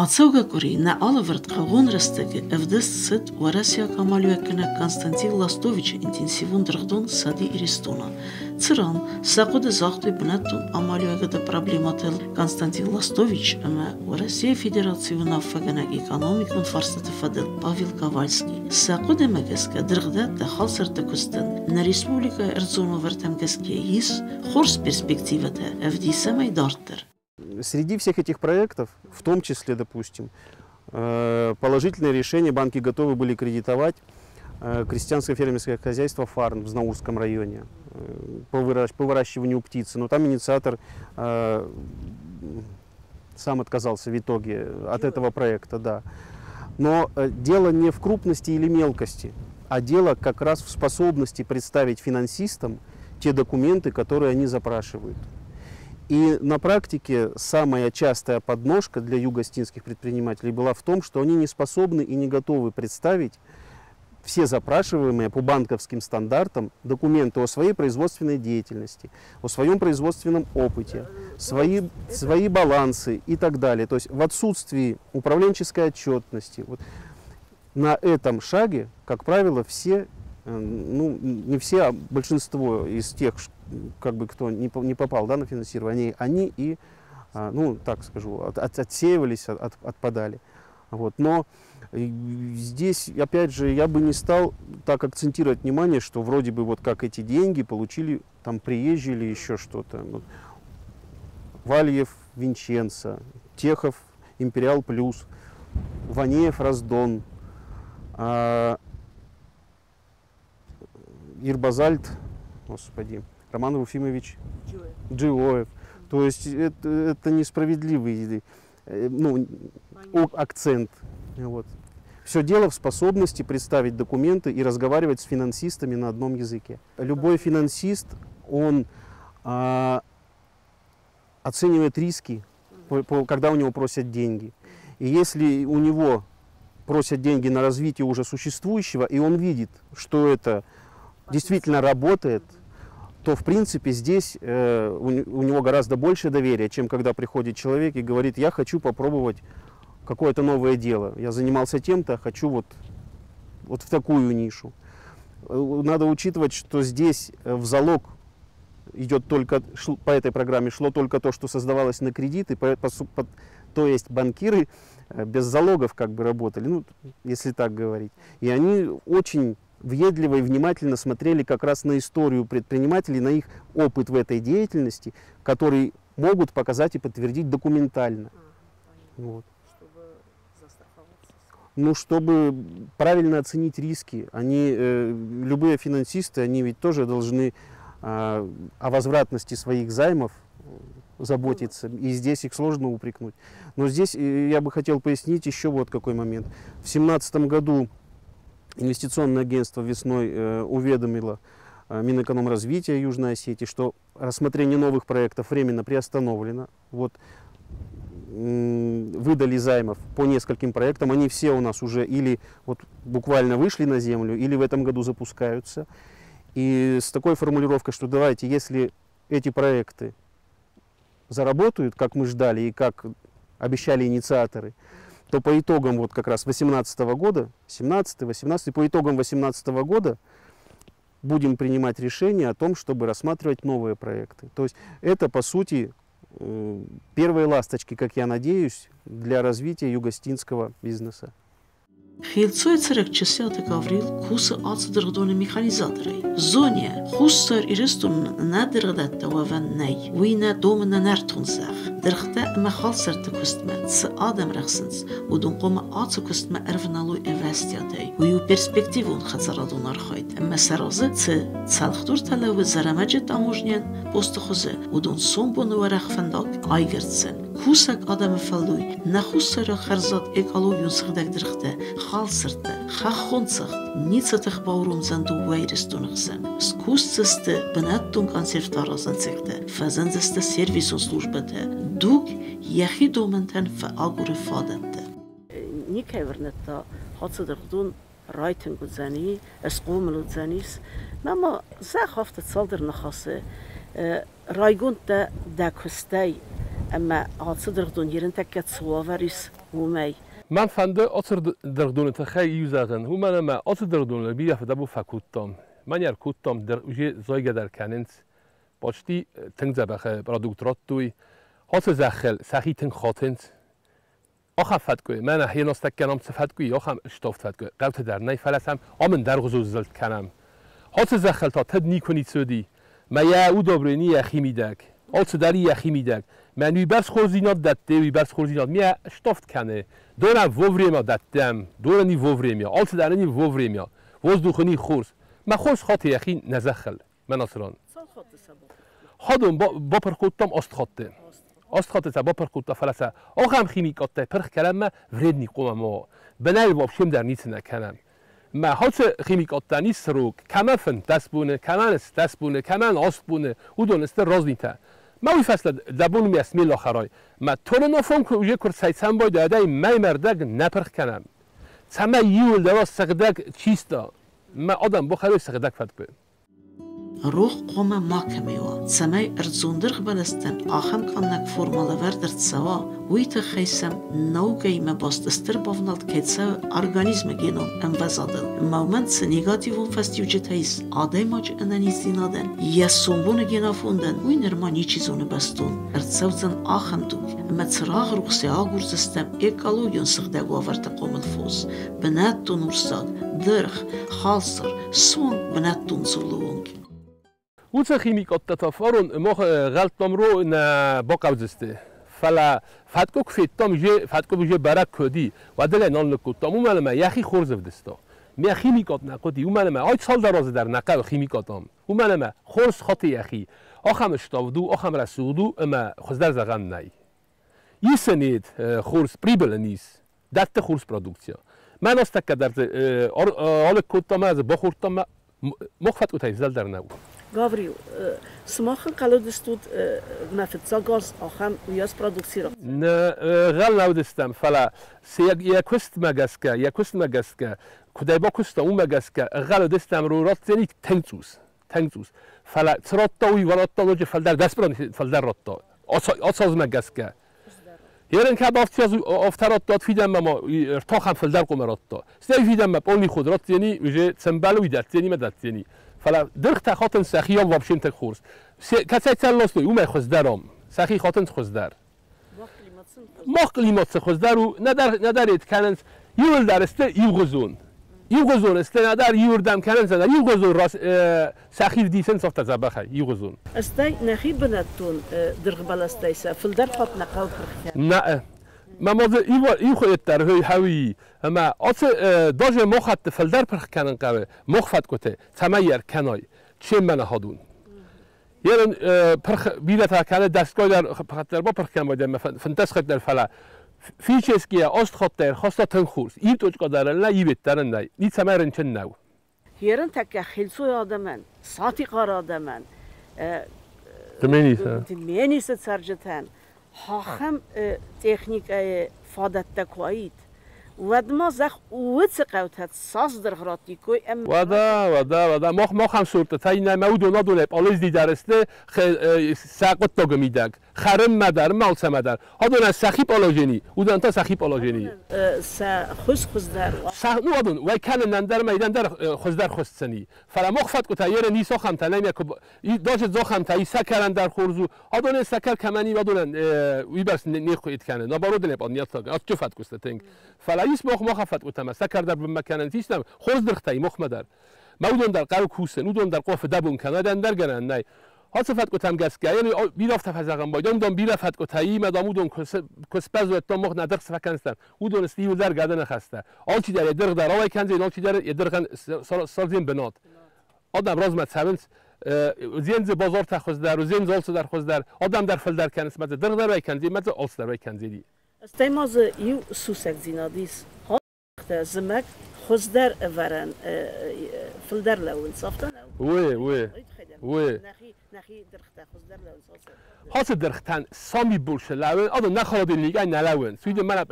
Ацӕугӕ къуыри нӕ алӕвӕрд Хъӕууон рӕстӕг-ы ӕвдыст цыд уӕрӕсейаг амалиуӕггӕнӕг Константин Ластовичы интенсивон дыргъдон Сади Иристона, цыран сӕ хъуыды загътой бынӕттон амалиуӕгады проблемӕтыл Константин Ластович ӕмӕ Уӕрӕсейы Федерацийы уынаффӕгӕнӕг экономикон фарстыты фӕдыл Павел Ковальский. Сӕ хъуыдымӕ гӕсгӕ дыргъдӕттӕ халсӕртты куыстӕн нӕ республикӕйы ӕрдзон уавӕртӕм гӕсгӕ ис хорз перспективӕтӕ, ӕвдисӕмӕй дарддӕр. Среди всех этих проектов, в том числе, допустим, положительное решение банки готовы были кредитовать крестьянское фермерское хозяйство «Фарн» в Знаурском районе по выращиванию птицы. Но там инициатор сам отказался в итоге от этого проекта, да. Но дело не в крупности или мелкости, а дело как раз в способности представить финансистам те документы, которые они запрашивают. И на практике самая частая подножка для югоосетинских предпринимателей была в том, что они не способны и не готовы представить все запрашиваемые по банковским стандартам документы о своей производственной деятельности, о своем производственном опыте, свои балансы и так далее. То есть в отсутствии управленческой отчетности вот, на этом шаге, как правило, все, ну не все, а большинство из тех, как бы, кто не попал, да, на финансирование, они и, ну так скажу, отсеивались, отпадали. Вот. Но здесь, опять же, я бы не стал так акцентировать внимание, что вроде бы вот как эти деньги получили там приезжие или еще что-то. Вот. Вальев, Винченцо, Техов, Империал Плюс, Ванеев, Раздон, Ирбазальт, господи, Роман Руфимович Джиоев. То есть это несправедливый, ну, акцент. Вот. Все дело в способности представить документы и разговаривать с финансистами на одном языке. Любой финансист, он оценивает риски, когда у него просят деньги. И если у него просят деньги на развитие уже существующего, и он видит, что это действительно работает, то, в принципе, здесь у него гораздо больше доверия, чем когда приходит человек и говорит: я хочу попробовать какое-то новое дело, я занимался тем-то, хочу вот в такую нишу. Надо учитывать, что здесь в залог идет только, по этой программе шло только то, что создавалось на кредиты, то есть банкиры без залогов как бы работали, ну, если так говорить. И они очень въедливо и внимательно смотрели как раз на историю предпринимателей, на их опыт в этой деятельности, который могут показать и подтвердить документально. Вот. Чтобы застраховаться. Ну, чтобы правильно оценить риски. Они, любые финансисты, они ведь тоже должны о возвратности своих займов заботиться, и здесь их сложно упрекнуть. Но здесь я бы хотел пояснить еще вот какой момент. В 2017 году инвестиционное агентство весной уведомило Минэкономразвития Южной Осетии, что рассмотрение новых проектов временно приостановлено. Вот, выдали займов по нескольким проектам, они все у нас уже или вот буквально вышли на землю, или в этом году запускаются. И с такой формулировкой, что давайте, если эти проекты заработают, как мы ждали и как обещали инициаторы, то по итогам вот как раз 2018 года, 17, 18, по итогам 2018 года будем принимать решение о том, чтобы рассматривать новые проекты. То есть это, по сути, первые ласточки, как я надеюсь, для развития югоосетинского бизнеса. Хилцой цӕрӕг Чысиаты Гаврил кусы ацы дыргъдоны механизаторӕй. Зоне, Хуссар Ирыстоны нӕ дыргъдӕттӕ уӕвӕн нӕй, уый нӕ домы нӕ нӕртон зӕхх. Дыргътӕ ӕмӕ халсарты куыстмӕ цы адӕм рӕхсынц, уыдон хъуамӕ ацы куыстмӕ ӕрвналой ӕвӕстиатӕй. Уый у перспективон хӕдзарадон архайд ӕмӕ сӕ разы цы цӕлхдуртӕ лӕууы Зӕрӕмӕджы таможнийӕн посты хуызы, уыдон сомбоны уӕрӕх фӕндаг айгӕрддзӕн. Кусӕг адӕмы фӕллой нӕ хуссары хӕрзад экологион сыгъдӕг дыргътӕ, халсартӕ, хӕххон цӕхт ницы тых бауромдзӕн дыууӕ Ирыстоны хсӕн. Скусдзысты бынӕттон консервтаразӕн цехтӕ, фӕзындзысты сервисон службӕтӕ. Дуг йӕхи домӕнтӕн фӕагуры фадӕттӕ. Никӕй уырныдта, ацы дыргъдон райтынг уыдзӕни, схъомыл уыдзӕнис. Мӕ ма зӕгъ афтӕ цалдӕр ныхасы. Райгонд дӕ дӕ куыстӕй ӕмӕ ацы дыргъдон ерынтӕккӕ цы уавӕр ис, Уымӕй. Мӕн фӕнды ацы дыргъдоны тыххӕй иу зӕгъын, уымӕн ӕмӕ ацы дыргъдоны бирӕ фыдӕбон фӕкодтам. Мӕн ӕркодтам дӕр уже зайгӕ дӕр кӕнынц. Почти тынг дзӕбӕх продукт радтой. Ацы зӕххыл сӕхи тынг хатынц. Ахӕм фӕткъуы, мӕнӕ хеностӕггӕн ам цы фӕткъуы, ахӕм ставд фӕткъуы хъӕуты дӕр нӕй, фӕлӕ сӕм амын дӕргъуызон зылд кӕнӕм. Ацы зӕххыл та тыд никуы ницы уыди. Мӕ йӕ удобрени йӕхи мидӕг. Алцыдӕр йӕхи мидӕг. Мӕн уыйбӕрц хорздзинад дӕтты, уыйбӕрц хорздзинад мӕ ставд кӕны. Донӕн вовремя дӕттӕм, донӕн и вовремя, алцыдӕр ын и вовремя. Воздух ын и хорз. Мӕ хорз хаты йӕхи нӕ зӕххыл, мӕн ацы ран. Цал хатты сӕ бапырх? Хадон бапырх кодтам 8 хатты. 8 хатты сӕ бапырх кодта, фӕлӕ сӕ ахӕм химикаттӕй пырх кӕнӕм, вредный хъуамӕ ма уа. Бынӕй вообще дӕр ницы нӕ кӕнӕм. Мӕ ацы химикаттӕн ис срок, кӕмӕн 15 боны, кӕмӕн 10 боны, кӕмӕн 8 боны, уыдон сты разнитӕ. Мӕ уый фӕстӕ дӕ бон мӕ смело хӕрай. Мӕ тонынафон куы уже куы рцӕйцӕмбай дӕ мӕймӕрдӕг нӕ пырх кӕнӕм. Цӕмӕй иуылдӕр сыгъдӕг чисто. Мӕ адӕм бахӕрой сыгъдӕг фӕткъуы. Рох хъуамӕ макӕмӕй уа, цӕмӕй ӕрдзон дыргъбӕлӕстӕн ахӕм къаннӕг формӕ лӕвӕрд ӕрцӕуа, уый тыххӕй сӕм наукӕимӕ баст стыр бавнӕлд кӕй цӕуы организмы генон ӕмвӕзадыл. Ӕмӕ уымӕн цы негативон фӕстиуджытӕ ис адӕймаджы ӕнӕниздзинадӕн, йӕ сомбоны генофондӕн, уый нырма ничи зоны бӕстон. Ӕрцӕудзӕн ахӕм дуг, ӕмӕ цырагъы рухсӕй агурдзыстӕм экологион сыгъдӕг уавӕрты хъомыл фос, бынӕттон урсаг, дыргъ, халсар, суанг бынӕттон дзулы онг. Уыцы химикаттӕ та фарон мах гъӕлттам ро нӕ бахъӕудзысты. Фӕлӕ фӕткъуы куы федтам, уже фӕткъуы уже бӕрӕг куы уыди, уӕд ыл ӕй нал ныккодтам, уымӕн ӕмӕ йӕхи хорз ӕвдыста. Мӕ химикат нӕ хъуыди, уымӕн ӕмӕ ай цалдӕр азы дӕр нӕ хъӕуы химикат ам. Уымӕн ӕмӕ хорз хаты йӕхи. Ахӕм ставд у, ахӕм рӕсугъд у, ӕмӕ хуыздӕр зӕгъӕн нӕй. Ис ын ид хорз прибыль ын ис, дӕтты хорз продукция. Мӕн астӕккӕ дӕр дзы алыг кодтам ӕмӕ дзы бахордтам, мах фӕткъуытӕй зӕлдӕр нӕу. Гаврил, сымахӕн хъӕлыдыстут мӕ фыццаг аз ахӕм уыйас продукци Нӕ гъӕл нӕ уыдыстӕм, фӕлӕ йӕ куыстмӕ гӕсгӕ, йӕ куыстмӕ гӕсгӕ, куыдӕй бакуыста, уымӕ гӕсгӕ ӕгъгъӕл уыдыстӕм ратдзӕни тынг цъус, тынг цъус. Фӕлӕ цы радта, уый радта ноджы фылдӕр, 10% фылдӕр радта. Ацы азмӕ гӕсгӕ. Ерын кӕд афтӕ радта, фидӕнмӕ ма ӕртахӕн фылдӕр хъуамӕ радта. Стӕй фидӕнмӕ полный ход ратдзӕни, уже цӕмбӕлы уый дӕтдзӕни мӕ дӕтдзӕни. Фӕлӕ дыргътӕ хатынц сӕхи ам вообще тынг хорз. Кӕцӕй цӕлластой, уымӕй хуыздӕр ам. Сӕхи хатынц хуыздӕр. Мах климат цы хуыздӕр у, нӕдӕр ед кӕнынц, иуылдӕр сты иугъуызон. Иугъуызон сты, нӕдӕр иуырдӕм кӕнынц, нӕдӕр иугъуызон сӕхи вдисынц афтӕ дзӕбӕхӕй, иугъуызон. Стӕй нӕхи бынӕттон дыргъбӕлӕстӕй сӕ фылдӕр хатт нӕ хъӕуы пырх кӕнын. Нӕ, мӕ ма дзы иу хуыйӕддӕр хауи, ӕмӕ ацы даже мохӕтты фылдӕр пырх кӕнын хъӕуы, мохфӕткъуыты, цӕмӕй ӕркӕной, чем мӕ хадун. Ерын пырх бирӕтӕ кӕны дӕсгай дӕр хаттӕр бапырх кӕнын байдайӕм, 15 хатт дӕр, фӕлӕ физически 8 хатт ӕрхаста тынг хорз. Иу точка дӕр ын нӕй, иу дӕр ын нӕй. Ницӕмӕй рынчын нӕу. Ерын тӕккӕ хилцой адӕмӕн, Сатихъары адӕмӕн, Дменисы. Дменисы цӕрджытӕн ахӕм техникӕйы фадӕттӕ куы уаид, уӕд ма зӕхх уыцы хъӕутӕ цас дыргъ раттиккой ӕмӕ Уӕдӕ, уӕдӕ, уӕдӕ, мах махӕн сортытӕ иннӕ мӕ уыдон адонӕй пъалезди дӕр сты сӕ хъуыддагы мидӕг. Хӕрынмӕ дӕр, алцӕмӕ дӕр. Адонӕн сӕхи положени, уыдон та сӕхи положени. Сӕ хуыз хуыздӕр. Ну адон, уӕй кӕнынӕн дӕр ӕмӕ идӕн дӕр хуыздӕр хуысдзӕни. Фӕлӕ мах фӕткъуытӕ ерын ис ахӕмтӕ, нӕй даже дзохӕмтӕ, и сӕкӕрӕн дӕр хорз у. Адонӕн сӕкӕр кӕмӕн и, адонӕн уыйбӕрц не хуыйд кӕны. Наоборот, не поднятся, адджы фӕткъуысты тынг. Фӕлӕ ис мах мах фӕткъуытӕ, сӕкӕр дӕр бынмӕ кӕнынц, ис нӕм хорз дыргътӕ и махмӕ дӕр. Мӕ уыдон дӕр хъӕуы кусын, уыдон дӕр хъуамӕ фыдӕбон кӕнын, ӕндӕр гӕнӕн нӕй. Ацы фӕткъуытӕм гӕсгӕ, бирӕ афтӕ фӕзӕгъӕм байдӕм, уыдон бирӕ фӕткъуытӕ и, мӕ дам уыдон куы спӕзуӕттам, мах нӕ дыргъ цы фӕкӕндзыстӕм. Уыдон сты иуылдӕр гӕды ныхӕстӕ. Алчидӕр йӕ дыргъ дӕр ауӕй кӕндзӕн, алчидӕр йӕ дыргъӕн ссардзӕн бынат. Адӕм размӕ цӕуынц, уыдзӕн дзы базартӕ хуыздӕр, уыдзӕн дзы алцыдӕр хуыздӕр, адӕм дӕр фылдӕр кӕнынц, мӕ дзы дыргъ дӕр уӕй кӕндзӕн, мӕ дзы алцыдӕр уӕй кӕндзӕни. Стӕй ма дзы иу сусӕгдзинад ис. Зымӕг хуыздӕр ӕвӕрӕн фылдӕр лӕууынц, афтӕ нӕу? Уый, уый, уый. Нӕхи дыргътӕ хуыздӕр лӕууынц. Ацы дыргътӕн сами больше лӕууын, адон нӕ холодильникӕй нӕ лӕууынц. Уый мӕнӕ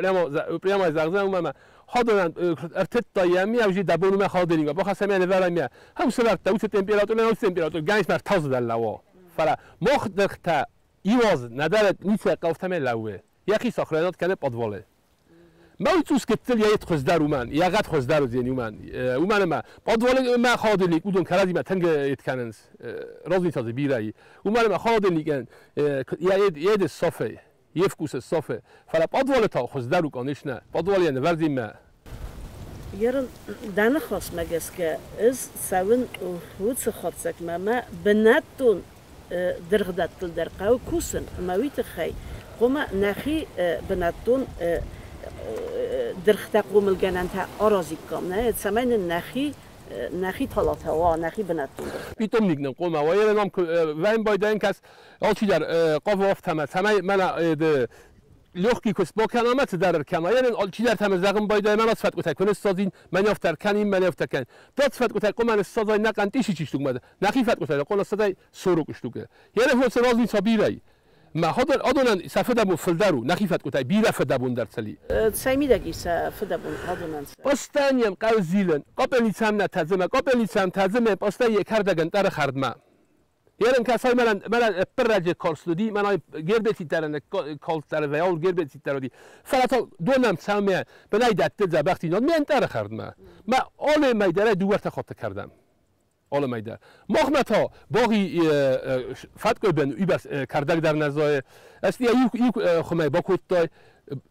прямо зӕгъдзӕн, уымӕ ӕмӕ хадонӕн ӕртыдта йӕ ми, ӕвзи дӕ бон уымӕ холодильникмӕ бахӕссӕм йӕ нывӕрӕм йӕ. Хӕм сывӕрдта уыцы температурӕ, уыцы температурӕ, гӕнис мӕ ӕртаудзы дӕр лӕууа. Фӕлӕ мах дыргътӕ иу аз нӕдӕр ницы хъӕуфтӕмӕй лӕууы. Йӕхи сахрӕнад кӕны подвалы. ма уцус гыццыл йӕ хуыздӕр уымӕн, йӕ гъӕд хуыздӕр уыдзӕни уымӕн. Уымӕн ӕмӕ подвалы ма холодильник уыдон кӕрӕдзимӕ тынг ед кӕнынц, розница дзы бирӕ и. Уымӕн ӕмӕ холодильникӕн йӕ ед софе, йе вкус софе. Фӕлӕ подвалы та хуыздӕр у, конечно. Подвалы йӕ нывӕрдзимӕ. Ерын дӕ ныхасмӕ гӕсгӕ ӕз цӕуын уыцы хатдзӕгмӕ, мӕ бынӕттон дыргъдӕттыл дӕр хъӕуы кусын, ӕмӕ уый тыххӕй хъуамӕ нӕхи бынӕттон дыргътӕ хъомылгӕнӕнтӕ аразиккам, нӕ, цӕмӕй нын нӕхи талатӕ уа, нӕхи бынӕттон дыргътӕ. Питомник нын хъуамӕ уа. Ерын ам вӕйын байдайын кӕс, алчидӕр хъавы афтӕмӕ, цӕмӕй мӕнӕ легкий куыст бакӕна ӕмӕ цыдӕр ӕркӕна. Ерын алчидӕр та мӕ зӕгъын байдайы, мӕнӕ фӕткъуытӕ куы ныссадзин, мӕн афтӕ ӕркӕнин, мӕн афтӕ кӕнин. Тат фӕткъуытӕ хъуамӕ ныссадзай нӕхъӕн тысячи штукмӕ, нӕхи фӕткъуытӕ хъуамӕ ныссадзай 40 штукы. Ерын фосы разница бирӕ и. Ма адонӕн сӕ фыдӕбон фылдӕр у, нӕхи фӕткъуытӕй бирӕ фыдӕбон дӕр цӕли. Цӕй мидӕг и сӕ фыдӕбон адонӕн? Постаньем хъӕуы зилын, къапелницӕм нӕ тӕдзымӕ, къапелницӕм тӕдзымӕ, постӕй йӕ кӕрдӕгӕн тъӕры хӕрдмӕ. Ерын кӕсай мӕнӕн мӕнӕн ӕппӕррӕджы карст уыди, мӕнӕ гербицидтӕ калдтӕр вӕй гербицидтӕ уыди. Фӕлӕ та донӕм цӕмӕ бынӕй дӕтты дзӕбӕхдзинад ме нтъӕры хӕрдмӕ. Мӕ алы мӕй дӕр ӕй дыууӕ-ӕртӕ хатты кӕрдӕм. Алы мӕй дӕр. Махмӕ та баги фӕткъуы уыйбӕрц кӕрдӕг дӕр нӕ зайы. Ӕз йӕ иу хуымӕй бакодтай,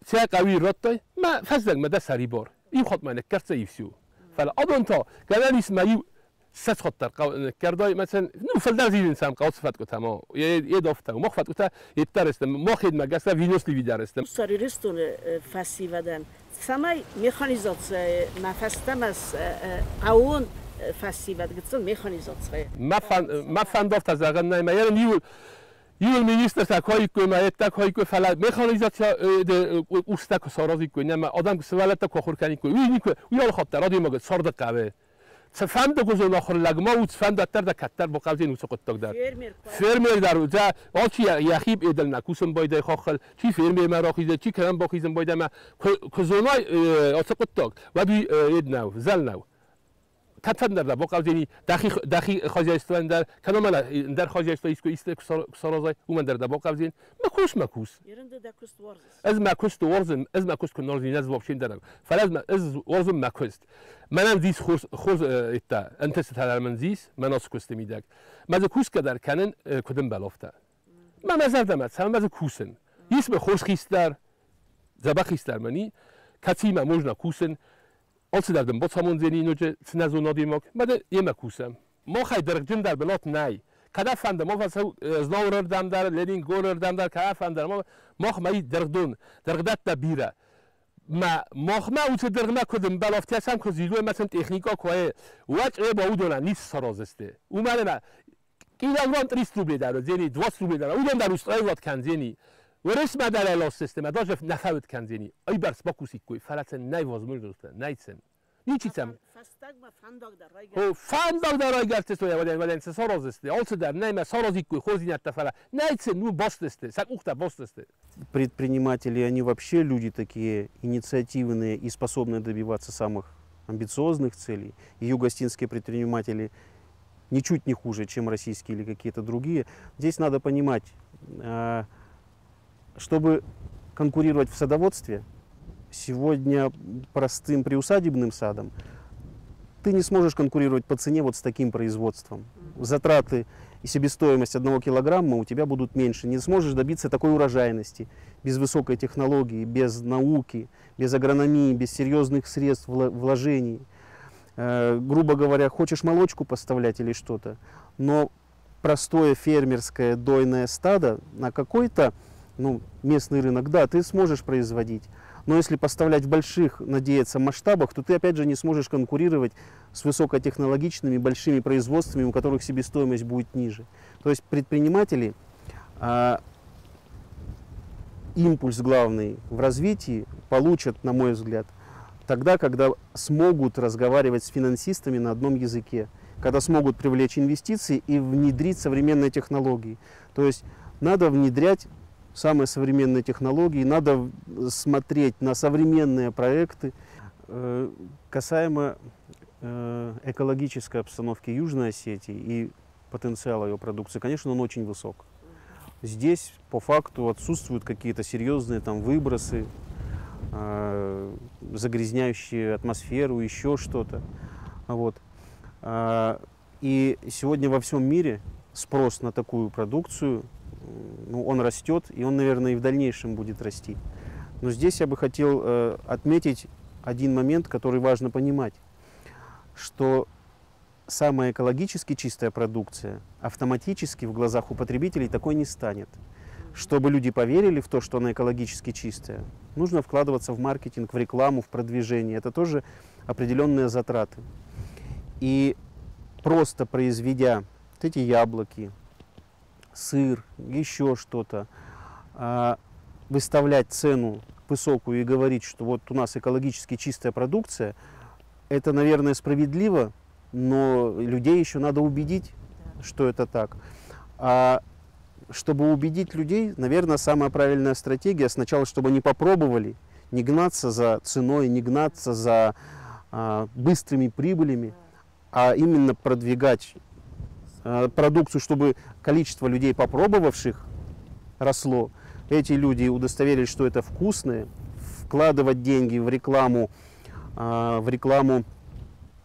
цӕ хъӕуи радтай, мӕ фӕззӕгмӕ дӕ сӕрибар. Иу хатт ма ныккӕрддзӕ и всё. Фӕлӕ адон та гӕнӕн ис мӕ иу 20 хатт дӕр ныккӕрдай, мӕцӕн, ну, фылдӕр зилын сӕм хъӕуы фӕткъуытӕ ма. Йе дофтӕ, мах фӕткъуытӕ йеддӕр сты, мах йедмӕ гӕсгӕ виносливи дӕр сты. Хуссар Ирыстоны фӕсивӕдӕн цӕмӕй механизацийы мӕ фӕстӕмӕ хъӕууон фӕсивӕд гыццыл механизацийы. Мӕ фӕндӕфтӕ зӕгъын нӕй, мӕ ерын иуыл министртӕ куы мӕ йедтӕ куы, фӕлӕ механизаци курстӕ куы саразиккой, нӕ мӕ адӕм сывӕллӕттӕ куы ахуыр кӕниккой, уый никуы, уый алы хатт дӕр адӕймагы царды хъӕуы. Цыфӕнды гуызон ахуыр лӕг ма у, цыфӕнды ӕддӕр дӕ кӕддӕр бахъӕудзӕн уыцы хъуыддаг дӕр. Фермер дӕр у, алчи йӕхи эдыл нӕ кусын байдайы хохыл, чи фермермӕ рахизы, чи кӕм бахизын байдайы, куы зонай ацы хъуыддаг, уӕд уый ед нӕу, зӕл нӕу. Кӕдфӕндӕр дӕ бахъӕудзӕни дӕхи хозяйствӕн дӕр, кӕнӕ мӕнӕ ӕндӕр хозяйство искуы исты куы саразай, уымӕн дӕр дӕ бахъӕудзӕн. Мӕ кус, мӕ кус. Ерын дӕ куыст уарзыс? Ӕз мӕ куыст уарзын, ӕз мӕ куыст куы нуарзин, ӕз вообще дӕр. Фӕлӕ ӕз уарзын мӕ куыст. Мӕнӕн зис хорз, хорз еттӕ, ӕнтыстытӕ дӕр мын зис, мӕн ацы куысты мидӕг. Мӕ дзы кусгӕ дӕр кӕнын, куыд ӕмбӕлы, афтӕ. Мӕ мӕ зӕрдӕмӕ цӕуы, мӕ дзы кусын. Ис мӕ хорз хистӕр, дзӕбӕх хистӕр мын и, кӕцимӕ можно кусын, алцыдӕр дын бацамондзӕни ноджы, цы нӕ зоны адӕймаг, мӕ дӕ йемӕ кусӕм. Махӕй дыргъджындӕр бынат нӕй. Кӕдӕм фӕнды, ма фӕцӕу Знауыры рдӕм дӕр, Ленингоры рдӕм дӕр, кӕдӕм фӕнды, махмӕ и дыргъдон, дыргъдӕттӕ бирӕ. Мӕ махмӕ уыцы дыргъмӕ куыд ӕмбӕлы, афтӕ сӕм куы зилой ӕмӕ сын техникӕ куы уа, уӕд чъеба уыдонӕн ницы сараздзысты. Уымӕн ӕмӕ килограмм 300 рублей дӕр уыдзӕни, 20 рублей дӕр, уыдон дӕр устраивать кӕндзӕни. Уӕрӕсмӕ дӕр ӕласдзысты, мӕ даже нӕ фӕуд кӕндзӕни. Айбӕрц бакусиккой, фӕлӕ сын нӕй возможность, нӕй сын. Ничи сӕм. Фӕстагмӕ фӕндаг дӕр О, фӕндаг дӕр райгӕрдтой, уӕдӕн цы сараздзысты. Алцыдӕр нӕй, мӕ саразиккой хорздзинӕдтӕ, фӕлӕ нӕй сын, ну баст сты, сӕ къухтӕ баст сты. Предприниматели, они вообще люди такие инициативные и способные добиваться самых амбициозных целей. И юго-осетинские предприниматели ничуть не хуже, чем российские или какие-то другие. Здесь надо понимать, чтобы конкурировать в садоводстве, сегодня простым приусадебным садом ты не сможешь конкурировать по цене вот с таким производством. Затраты и себестоимость 1 килограмма у тебя будут меньше. Не сможешь добиться такой урожайности без высокой технологии, без науки, без агрономии, без серьезных средств, вложений. Грубо говоря, хочешь молочку поставлять или что-то, но простое фермерское дойное стадо на какой-то, ну, местный рынок, да, ты сможешь производить. Но если поставлять в больших, надеяться, масштабах, то ты опять же не сможешь конкурировать с высокотехнологичными большими производствами, у которых себестоимость будет ниже. То есть предприниматели импульс главный в развитии получат, на мой взгляд, тогда, когда смогут разговаривать с финансистами на одном языке, когда смогут привлечь инвестиции и внедрить современные технологии. То есть надо внедрять самые современные технологии, надо смотреть на современные проекты. Касаемо экологической обстановки Южной Осетии и потенциала ее продукции, конечно, он очень высок. Здесь по факту отсутствуют какие-то серьезные там выбросы. Загрязняющие атмосферу, еще что-то. Вот. И сегодня во всем мире спрос на такую продукцию, ну, он растет, и он, наверное, и в дальнейшем будет расти. Но здесь я бы хотел отметить один момент, который важно понимать, что самая экологически чистая продукция автоматически в глазах у потребителей такой не станет. Чтобы люди поверили в то, что она экологически чистая, нужно вкладываться в маркетинг, в рекламу, в продвижение. Это тоже определенные затраты. И просто произведя вот эти яблоки, сыр, еще что-то, выставлять цену высокую и говорить, что вот у нас экологически чистая продукция, это, наверное, справедливо, но людей еще надо убедить, что это так. А чтобы убедить людей, наверное, самая правильная стратегия сначала, чтобы они попробовали, не гнаться за ценой, не гнаться за быстрыми прибылями, а именно продвигать продукцию, чтобы количество людей, попробовавших, росло. Эти люди удостоверились, что это вкусное, вкладывать деньги в рекламу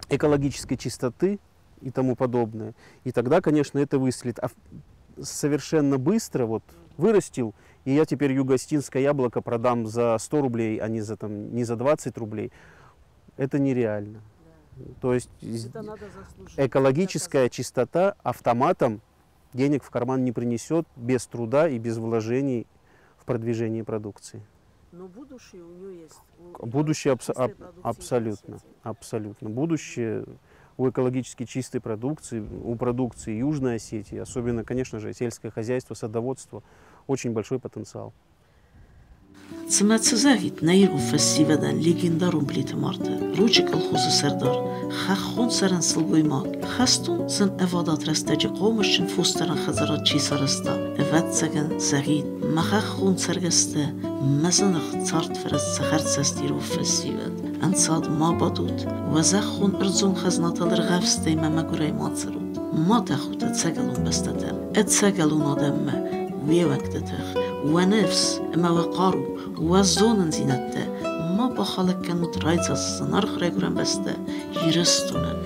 экологической чистоты и тому подобное. И тогда, конечно, это выстрелит. А совершенно быстро вот вырастил, и я теперь юго-осетинское яблоко продам за 100 рублей, а не за, там, не за 20 рублей. Это нереально. То есть Это надо заслужить. Экологическая чистота автоматом денег в карман не принесет без труда и без вложений в продвижение продукции. Но будущее у нее есть. У Будущее чистой продукции абсолютно, Осетии. Абсолютно. Будущее у экологически чистой продукции, у продукции Южной Осетии, особенно, конечно же, сельское хозяйство, садоводство, очень большой потенциал. Цымӕ цы зӕгъид нӕ ирон фӕсивӕдӕн легендарон Плиты Марта, Ручъы колхозы сӕрдар, хӕххон сӕрӕн сылгоймаг, хӕстон зын ӕвадат рӕстӕджы хъомысджын фосдарӕн хӕдзарад чи сарӕзта, ӕвӕццӕгӕн, зӕгъид: Мӕ хӕххон цӕргӕстӕ, мӕ зынаргъ цардфӕрӕз цӕхӕрцӕст ирон фӕсивӕд, ӕнцад ма бадут, уӕ зӕххон ӕрдзон хӕзнатыл ӕргъӕвстӕй мӕ мӕгуырӕй ма цӕрут. Ма тӕхут ӕцӕгӕлон бӕстӕтӕм, ӕцӕгӕлон адӕммӕ, уе уӕнгты тых, уӕ ныфс ӕмӕ уӕ хъару, уӕ зонындзинӕдтӕ ма бахӕлӕг кӕнут райдзаст зынаргъ райгуырӕн бӕстӕ Ирыстонӕн.